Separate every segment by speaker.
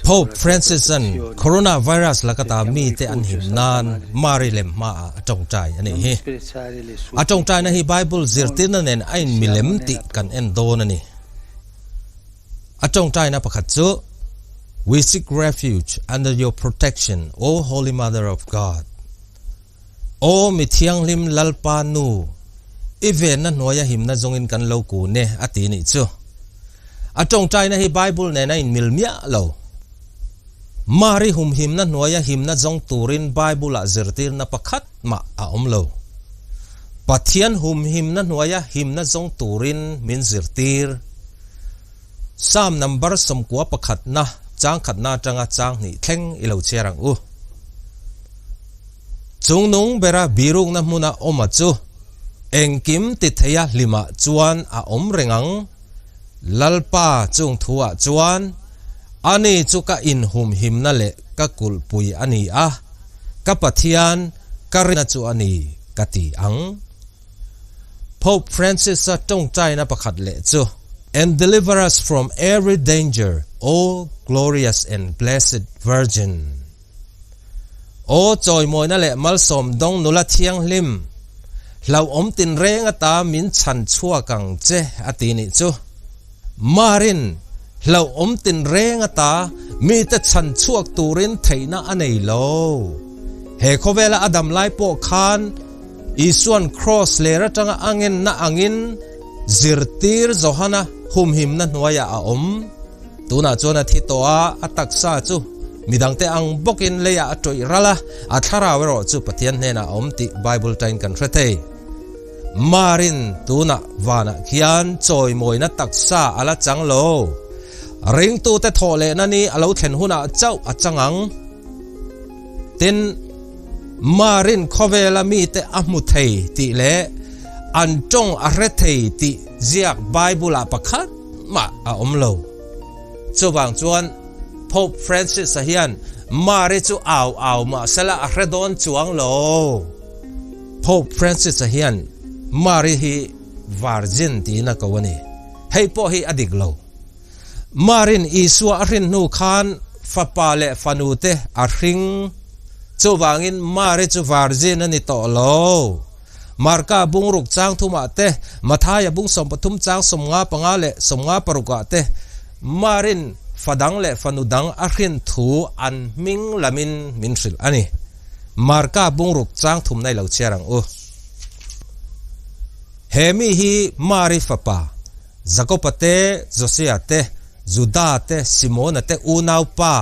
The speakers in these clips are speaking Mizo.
Speaker 1: Pope Francis-a'n coronavirus laka ta mite an him nan Mari lem hmaah a tawngtai a nih hi. A tawngtaina hi Bible zirtirna nen a inmilem tih kan en dawn a ni. A tawngtaina pakhat chu, We seek refuge under your protection, O Holy Mother of God. Aw mi thianghlim Lalpa Nu, i venna hnuaia himna zawngin kan lo kun e, a ti nih chu. A tawngtaina hi Bible nen a inmil miah lo. Mari humhimna hnuaia himna zawng turin Bible-ah zirtirna pakhat mah a awm lo. Pathian humhimna hnuaia himna zawng turin min zirtir. Psalm number 91 na chang khatna atanga chang hnih thleng i lo chhiar ang u. Chungnung bera birukna hmuna awma chu engkim ti theia hlimah chuan a awm reng ang. Lalpa chung thuah chuan ani chu ka inhumhimna leh ka kulhpui a ni a, ka Pathian ka rinna chu a ni ka ti ang. Pope Francis-a tawngtaina pakhat leh chu, And deliver us from every danger, O glorious and blessed Virgin. Aw chawimawina leh malsawm dawng nula thianghlim, hlauhawm tinreng ata min chhan chhuak ang che, a ti nih chu. Marin, hlauhawm tinreng ata mite chhan chhuak turin theihna a nei lo. He khawvela a dam lai pawh khan, Isua'n Kraws ler atanga a ngenna angin zirtir Johana humhimna hnuaiah a awm. Tunah chuan a thi tawh a, a taksa chu midangte ang bawkin leiah a tawih ral a, a thlarau erawh chu Pathian hnenah a awm tih Bible tain kan hre thei. Marin tunah vanah khian chawimawina taksa a la chang lo. Ringtute thawh lehna ni a lo thlen hunah chauh a chang ang. Tin, Marin khawvela mite a hmu thei tih leh an tawng a hre thei tih ziak Bible-ah pakhat mah a awm lo. Chuvang chuan Pope Francis-a hian Mari chu au au mah sela a hre dawn chuang lo. Pope Francis-a hian Mari hi Virgin tiin a ko a ni. Hei pawh hi a dik lo. Marin Isua a hrin hnu khan fapa leh fanute a hring. Chuvangin Mari chu virgin a ni tawh lo. Marka bung ruk chang thumah te, Mathaia bung 13 chang 55 leh 56 ah te Marin fa dang leh fanu dang a hrin thu an hming lamin min hrilh a ni. Marka bung ruk chang thumna i lo chhiar ang u. He mi hi Mari fapa Jakoba te, Josia te, Juda te, Simona te unau pa,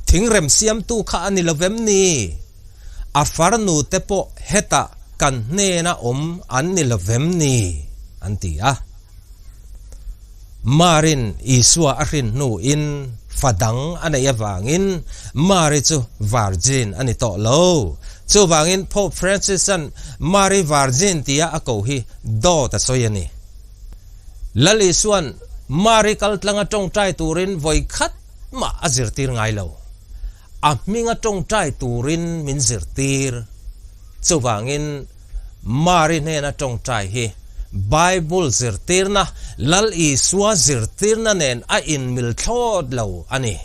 Speaker 1: thingrem siamtu kha a ni lo vem ni? A farnu te pawh hetah kan hnena awm an ni lo vem ni? an ti a. Marin Isua a hrin hnuin fa dang a neih avangin Mari chu virgin a ni tawh lo. Chuvangin Pope Francis-a'n Mari virgin tia a ko hi dawt a sawi a ni. Lal Isua'n Mari kaltlanga tawngtai turin vawi khat mah a zirtir ngai lo. A hminga tawngtai turin min zirtir. Chuvangin Mari hnena tawngtai hi Bible zirtirna, Lal Isua zirtirna nen a inmil thlawt lo a ni.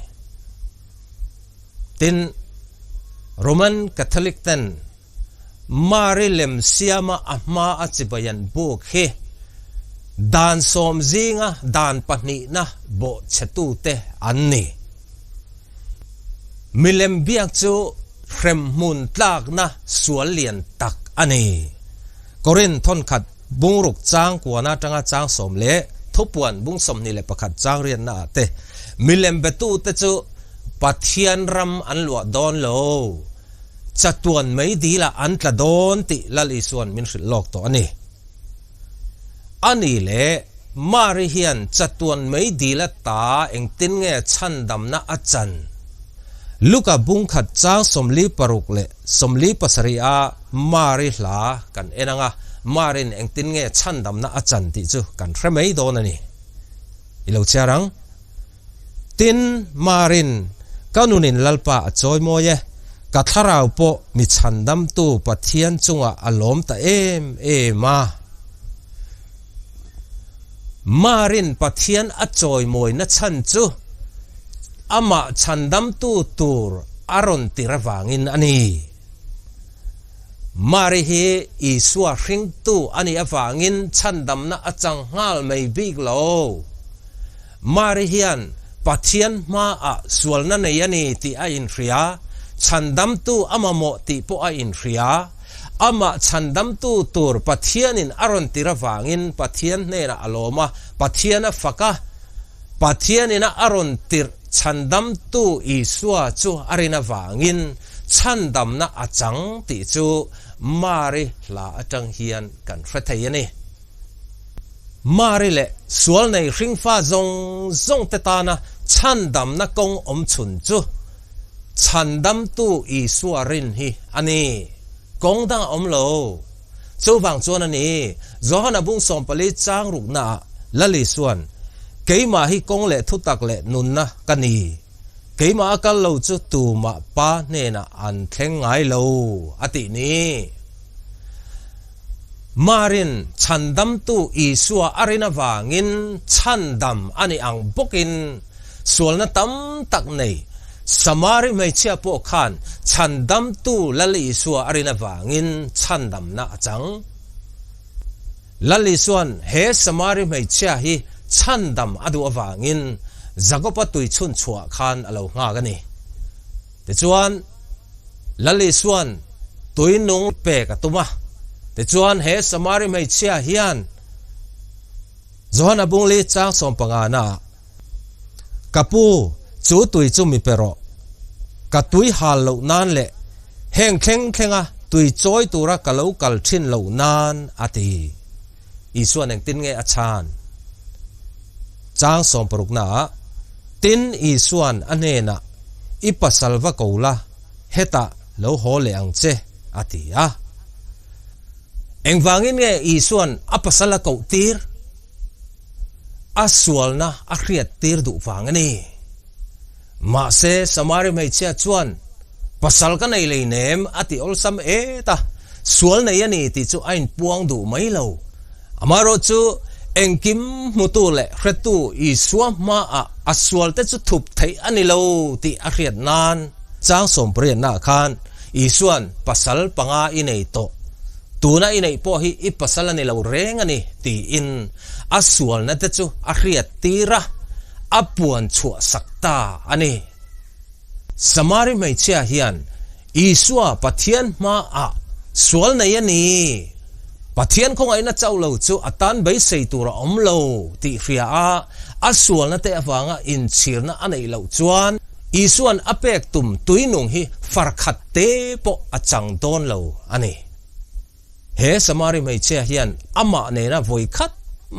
Speaker 1: Tin, Roman Catholic ten Mari lem siama a hma a chibai an buk hi dan sawm zinga dan pahnihna bawhchhetute an ni. Milem biak chu hremhmun tlakna sual lian tak a ni. Korinth thawnkhat bungruk chang kuana atanga chang sawm leh thupuan bung 21 chang riatna ah te milem betute chu Pathian ram an luah dawn lo. Chatuan mei dilah an tla dawn tih Lal Isua'n min hrilh lawk tawh a ni. A ni le, Mari hian chatuan mei dil ata engtin nge chhandamna a chan? Luka bungkhat chang 46 leh 47 a Mari hla kan en ang a, Mari'n engtin nge chhandamna a chan tih chu kan hre mai dawn a ni. I lo chhiar ang. Tin, Marin, ka nunin Lalpa a chawi mawi e, ka thlarau pawh mi chhandamtu Pathian chungah a lawm ta em em a. Marin Pathian a chawi mawi nachhan chu Amah chhandamtu tur a rawn tir avangin a ni. Mari hi Isua hringtu a nih avangin chhandamna a chang nghal mai bik lo. Mari hian Pathian hmaah sualna nei a ni tih a inhria, chhandamtu a mamawh tih pawh a inhria. Amah chhandamtu tur Pathianin a rawn tir avangin Pathian hnenah a lawm a, Pathian a fak a. Pathianin a rawn tirh chhandamtu Isua chu a rin avangin chhandamna a chang tih chu Mari hla atang hian kan hre thei a ni. Mari leh sual nei hringfa zawng zawng te tana chhandamna kawng awm chhun chu chhandamtu Isua rin hi a ni. Kawng dang a awm lo. Chuvang chuan a ni, Johana bung 14 chang ruknaah Lal Isua'n, Keimah hi kawng leh thutak leh nunna ka ni. Keimah a kal lo chu tumah Pa hnenah an thleng ngai lo, a tih ni. Marin chhandamtu Isua a rin avangin chhandam a ni ang bawkin sualna tam tak nei Samari hmeichhia pawh khan chhandamtu Lal Isua a rin avangin chhandamna a chang. Lal Isua'n he Samari hmeichhia hi chhandam a duh avangin Jakoba tui chhun chhuah khan a lo nghak a ni. Tichuan, Lal Isua'n tui nung pek a tum a. Tichuan, he Samari hmeichhia hian Johana Bungli chang 15 naah, Ka pu, chu tui chu mi pe rawh. Ka tui hal loh nan leh heng thleng thlenga tui chawi tura ka lo kal thin loh nan, a ti. Isua'n engtin nge a chhan? Chang 60 naah, Tin, Isua'n a hnenah, I pasal va ko la, hetah lo haw leh ang che, a ti a. Engvangin nge Isua'n a pasal a koh tir? A sualna a hriat tir duh vang a ni. Mahse, Samari hmeichhia chuan, Pasal ka nei lei nem, a ti awlsam et a, sual nei a ni tih chu a inpuang duh mai lo. Amaherawh chu, engkim hmutu leh hretu Isua hmaah a sualte chu thup theih a ni lo tih a hriat nan chang 18-ah khan Isua'n pasal panga i nei tawh, tuna i neih pawh hi i pasal a ni lo reng a ni tiin a sualna te chu a hriat tir a, a puan chhuah sak ta a ni. Samari hmeichhia hian Isua Pathian hmaah sual nei a ni. Pathian khawngaihna chauh lo chu a tan beisei tur a awm lo tih hria a, a sualna te avanga inchhirna a neih loh chuan Isua'n a pek tum tuinung hi far khat te pawh a chang dawn lo a ni. He Samari hmeichhia hian amah nena vawi khat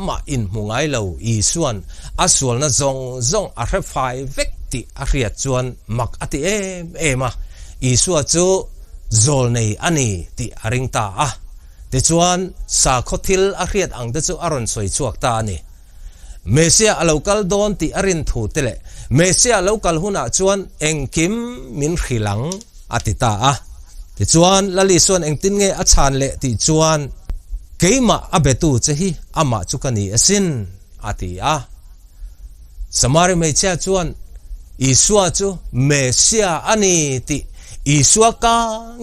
Speaker 1: mah inhmu ngai lo Isua'n a sualna zawng zawng a hre fai vek tih a hriat chuan mak a ti em em a, Isua chu zawlnei a ni tih a ring ta a. Tichuan, sakhaw thil a hriat ang te chu a rawn sawi chhuak ta a ni. Messiah a lo kal dawn tih a rin thu te leh Messiah lo kal hunah chuan engkim min hrilh ang, a ti ta a. Tichuan, Lal Isua'n engtin nge a chhan leh tih chuan, Keimah a betu che hi amah chu ka ni asin, a ti a. Samari hmeichhia chuan Isua chu Messiah a ni tih Isua ka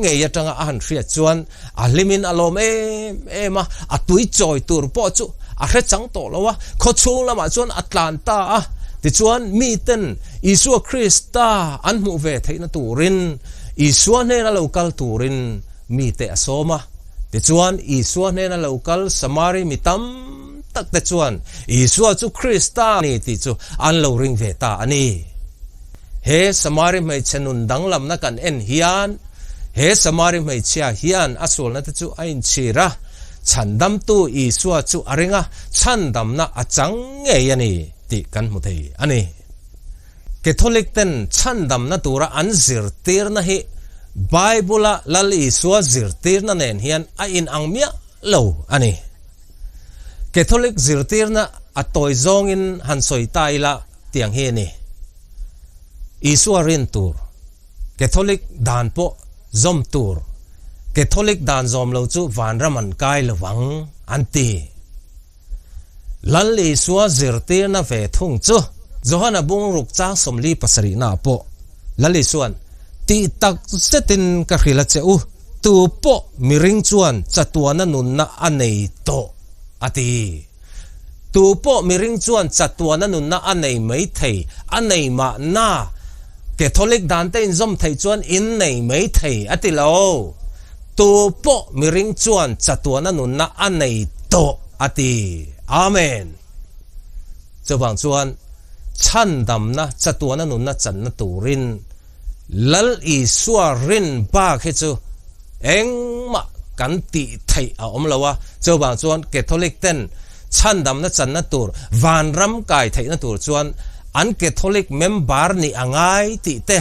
Speaker 1: ngei atanga a han hriat chuan a hlimin a lawm em em a, a tui chawi tur pawh chu a hre chang tawh lo a, khawchhung lamah chuan a tlan ta a. Tichuan miten Isua Krista an hmuh ve theihna turin Isua hnena lo kal turin mite a sawm a. Tichuan Isua hnena lo kal Samari mi tam tak te chuan Isua chu Krista a ni tih chu an lo ring ve ta a ni. He Samari hmeichhe nun danglamna kan en hian he Samari hmeichhia hian a sualna te chu a inchhir a, chhandamtu Isua chu a ring a, chhandamna a chang ngei a ni tih kan hmu thei a ni. Catholic ten chhandamna tura an zirtirna hi Bible-a Lal Isua zirtirna nen hian a inang miah lo a ni. Catholic zirtirna a tawi zawngin han sawi ta ila tiang hi a ni. Isua rin tur, Catholic dan pawh zawm tur, Catholic dan zawm lo chu vanram an kai lo vang an ti. Lal Isua zirtirna ve thung chu. Johana bungruk chang 47 naah pawh Lal Isua'n, Tih tak zetin ka hrilh a che u, tu pawh miring chuan chatuana nunna a nei tawh, a ti. Tu pawh miring chuan chatuana nunna a nei mai thei, a nei mahna Catholic dan te inzawm theih chuan in nei mai thei, a ti lo. Tu pawh miring chuan chatuana nunna a nei tawh, a ti. Amen. Chuvang chuan chhandamna, chatuana nunna channa turin Lal Isua rin bak hi chu engmah kan tih theih a awm lo a, chuvang chuan Catholic ten chhandamna channa tur, vanram kai theihna tur chuan an Catholic member nih a ngai tih te,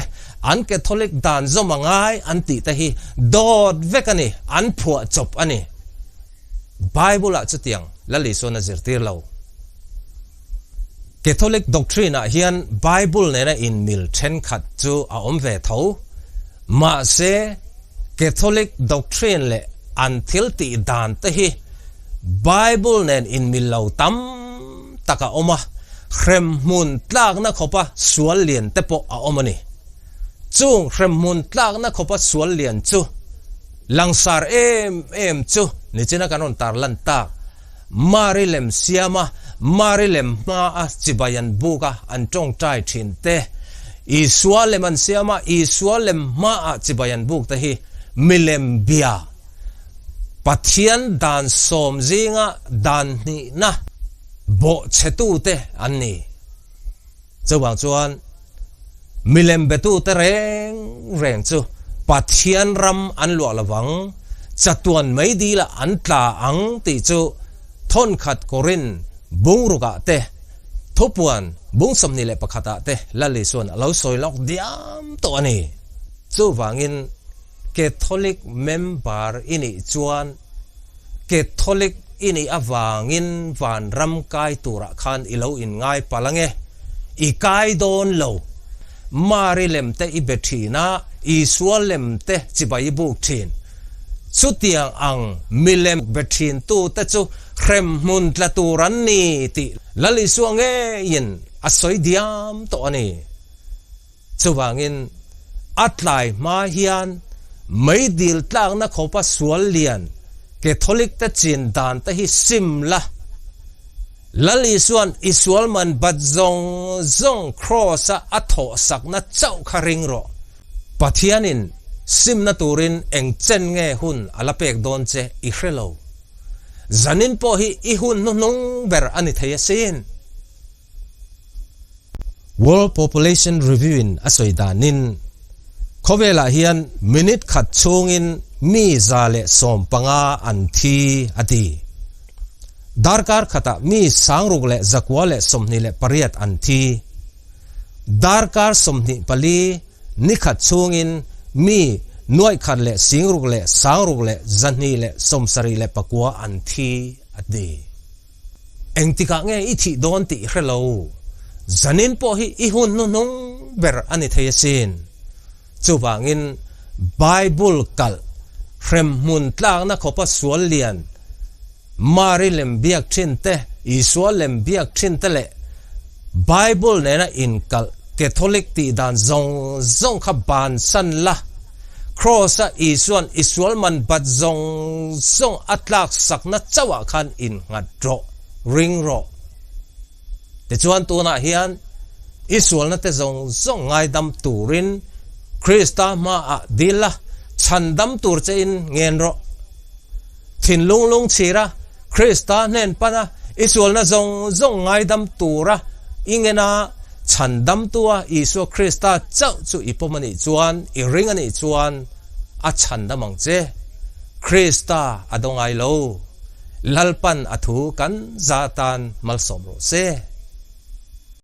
Speaker 1: an Catholic dan zawm a ngai an tih te hi dawt vek a ni, an phuah chawp a ni. Bible ah chutiang Lal Isuan a zirtir lo. Catholic doctrine ah hian Bible nena inmil thenkhat chu a awm ve tho. Mahse, Catholic doctrine leh an thil tih dan te hi Bible nen inmil lo tam tak a awm a, hremhmun tlakna khawpa sual lian te pawh a awm a ni. Chung hremhmun tlakna khawpa sual lian chu langsar em em chu nichina kan rawn tarlan tak. Mari lem siam a, Mari lem hma a chibai an buk a, an tawngtai thin te. Isua lem an siam a, Isua lem hma ah chibai an buk te hi milem bia, Pathian dan sawm zinga dan hnihna bawhchhetute an ni. Chuvang chuan milem betute reng reng chu Pathian ram an luah lovang, chatuan mei dilah an tla ang tih chu thawnkhat Korin bungrukah te, thupuan bung 21 ah te Lal Isuan a lo sawi lawk diam tawh a ni. Chuvangin Catholic member i nih chuan Catholic i nih avangin vanram kai turah khan i lo inngai palh ange. I kai dawn lo. Mari lem te i be thin a, Isua lem te chibai i buk thin. Chutiang ang milem be thin tute chu hremhmun tla tur an ni tih Lal Isua ngeiin a sawi diam tawh a ni. Chuvangin, a tlai hma hian meidil tlakna khawpa sual lian Catholic te chin dan te hi sim la. Lal Isua'n i sual man bat zawng zawng Kraws-a a thawh sakna chauh kha ring rawh. Pathianin simna turin eng chen nge hun a la pek dawn che i hre lo. Zanin pawh hi i hun hnuhnung ber a ni thei asin. World Population Review-in a sawi danin, khawvelah hian minute khat chhungin mi 115 an thi a ti. Darkar khatah mi 6,928 an thi. Darkar 24 ni khat chhungin mi 1,006,279 an thi a ti. Engtikah nge i thih dawn tih i hre lo. Zanin pawh hi i hun hnuhnung ber a ni thei asin. Chuvangin Bible kalh hremhmun tlakna khawpa sual lian Mari lem biak thin te, Isua lem biak thin te leh Bible nena inkalh Catholic tih dan zawng zawng kha bansan la. Kraws-a Isua'n i sual man bat zawng zawng a tlak sakna chauhah khan innghat rawh, ring rawh. Tichuan tunah hian i sualna te zawng zawng ngaidam turin Krista hmaah dil la, chhandam tur chein ngen rawh. Thinlung lungchhira Krista hnen pana i sualna zawng zawng ngaidam tura i ngen a, chhandamtua Isua Krista chauh chu i pawm a nih chuan, i ring a nih chuan a chhandam ang che. Krista a do ngai lo. Lalpan a thu kan za tan malsawm rawh se.